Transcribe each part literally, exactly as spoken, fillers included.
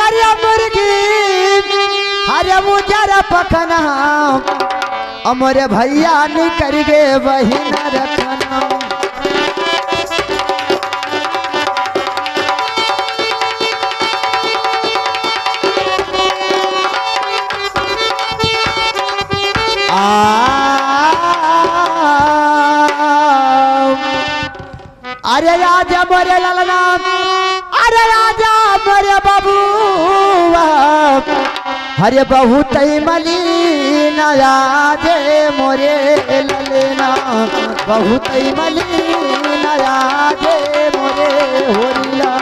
अरे मुर्गी, अरे उजर पखना, अमरे भैया निकर गे बहिन रखना। आ, अरे राजा मोरे ललना, अरे राजा मोरे बबुआ, अरे बहुत ही मलिन आजे मोरे ललना, बहुत ही मलिन आजे मोरे होरिया।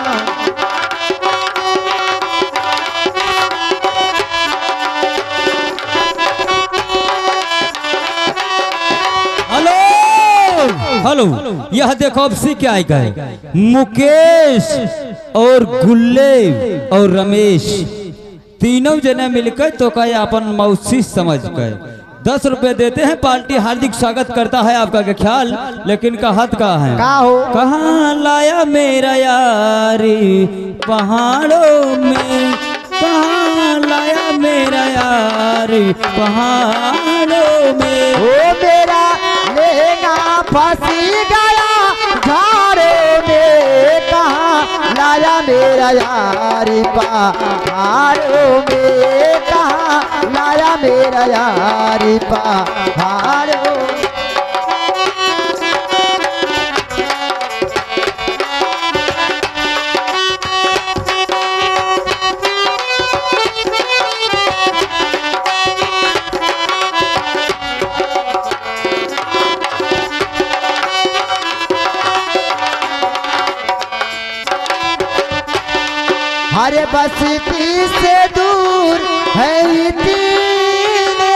हेलो, हेलो, यह देखो अब सी क्या आएगा है। मुकेश और गुल्ले और रमेश तीनों जने मिलकर तो का अपन मौसी समझ कर दस रुपए देते हैं। पार्टी हार्दिक स्वागत करता है आपका के ख्याल, लेकिन कहत का है? का हो? कहाँ लाया मेरा यारी पहाड़ों में, कहाँ लाया मेरा यारी पहाड़ों में। ओ मेरा लेना फंसी गया झाड़ों में, कहाँ लाया मेरा यारी पहाड़ों में, कहाँ लाया मेरा यारी पहाड़ों। हर बस्ती से दूर है इतने,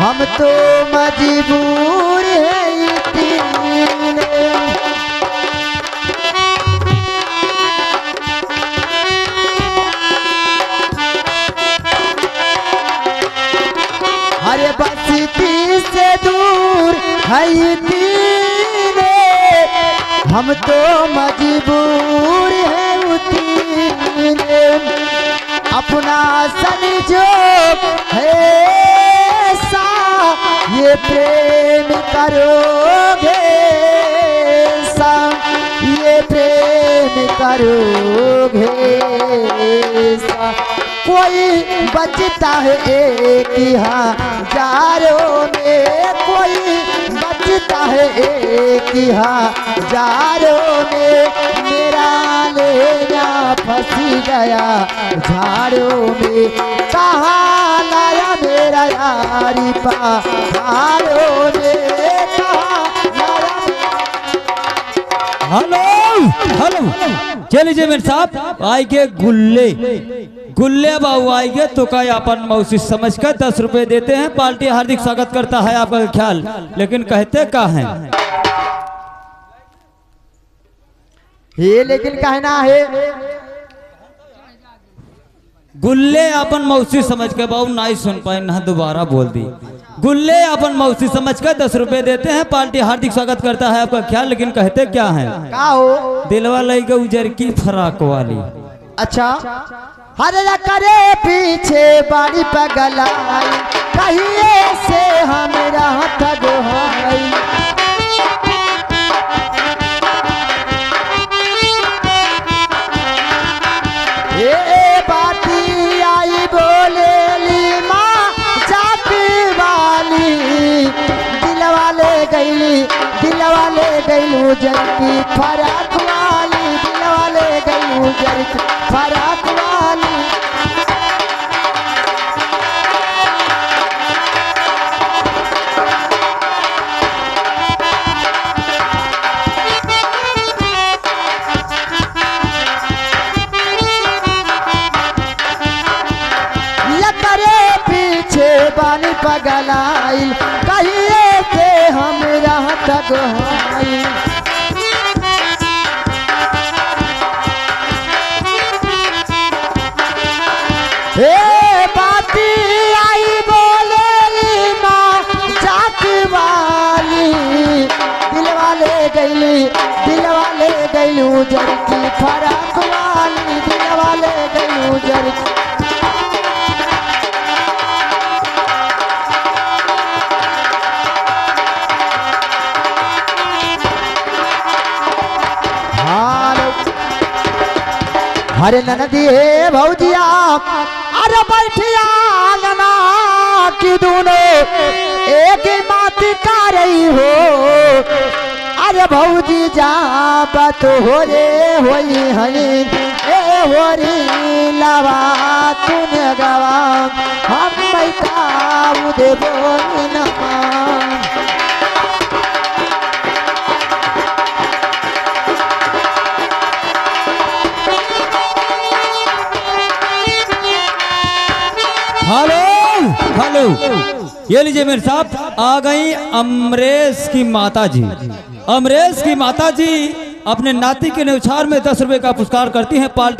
हम तो मजबूर है इतने। अरे बस्ती से दूर है इतने, हम तो मजबूर है उतने। अपना संजोग है सा, ये प्रेम करोगे सा, ये प्रेम करोगे सा। कोई बचता है एक हजारों में, कोई बचता है एक हजारों में। मेरा लेना फंस गया झाड़ों में, कहाँ लाया मेरा यारी पहाड़ों में, कहाँ लाया। हेलो, हेलो, चलिए जी मेरे साहब, आइगे गुल्ले, गुल्ले बाबू आइगे तो का अपन मौसी समझ कर दस रुपए देते हैं। पार्टी हार्दिक स्वागत करता है आपका ख्याल, लेकिन कहते का है? हे लेकिन कहना है, गुल्ले अपन मौसी समझ के बाबू नाई सुन पाए ना, दोबारा बोल दी। गुल्ले अपन मौसी समझ के दस रुपए देते हैं। पार्टी हार्दिक स्वागत करता है आपका ख्याल, लेकिन कहते क्या है? का हो? दिलवा लई के उजर की फराक वाली। अच्छा। हर करे पीछे बाड़ी पगलाई, कहिए से हम रहत गोहाई। ए बाती आई बोलेली माँ जात वाली, दिलवा ले गईली, दिलवा ले गईलू जरकी फराक वाली, दिलवा ले गईलू जरकी फराक वाली। एकरे पीछे बानी पगलाइल, कहिए से हम रहत गोहाइल। हे बाती आई बोलेली माँ जात वाली, दिलवा ले गईली, दिलवा ले गईलू जरकी फराक वाली, दिलवा ले गईलू हेलो। अरे ननदी हे भौजिया, अरे बैठिया आंगना की दूनो एक माती का रही हो। अरे भौजी जाबत हो रे होई हई, ए होरी लवा तूने गवा, हम बैठाऊ देबो नमा। हेलो, हेलो। ये लीजिए मेरे साहब, आ गई अमरेश की माता जी। अमरेश की माता जी अपने नाती के न्यौछावर में दस रुपए का पुरस्कार करती हैं। पार्टी